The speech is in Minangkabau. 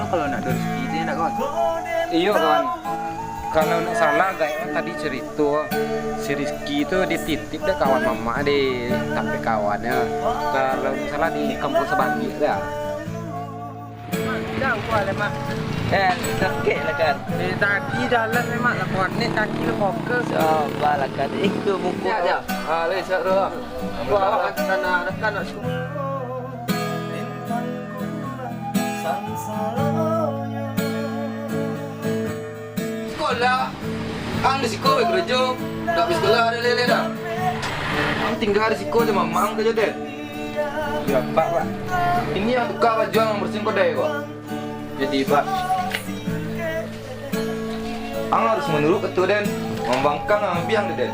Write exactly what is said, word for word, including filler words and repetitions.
Kalau nak ado rezeki tu, nak, kawan? Iyo, kawan. Kalau ndak salah, gaek tadi carito, si Rizky tu dititip dek kawan mamak di tampek kawannyo. Kalau ndak salah, di kampung sabaliak dah. Mak, dah, gua lah, Mak. Eh, sakik lah, kan? Eh, tadi jalan, Mak, lah konek, kaki lah fokus. Sabar lah, kan. Ikut buku. Ya, ya. Ah, leh, siap dulu lah. Wah, wah, tanah, dah kan nak sekolah. Sekolah, ang di siko bakarajo, dak pai sekolah ado lele dah. Ang tingga di siko jo mamang sajo, Den. Iyo, Pak, Pak. Ini ang tuka baju, ang barasiahan kodai ko. Jadi, Pak, ang harus manuruik kato den, mambangkang ang ambiang dek den.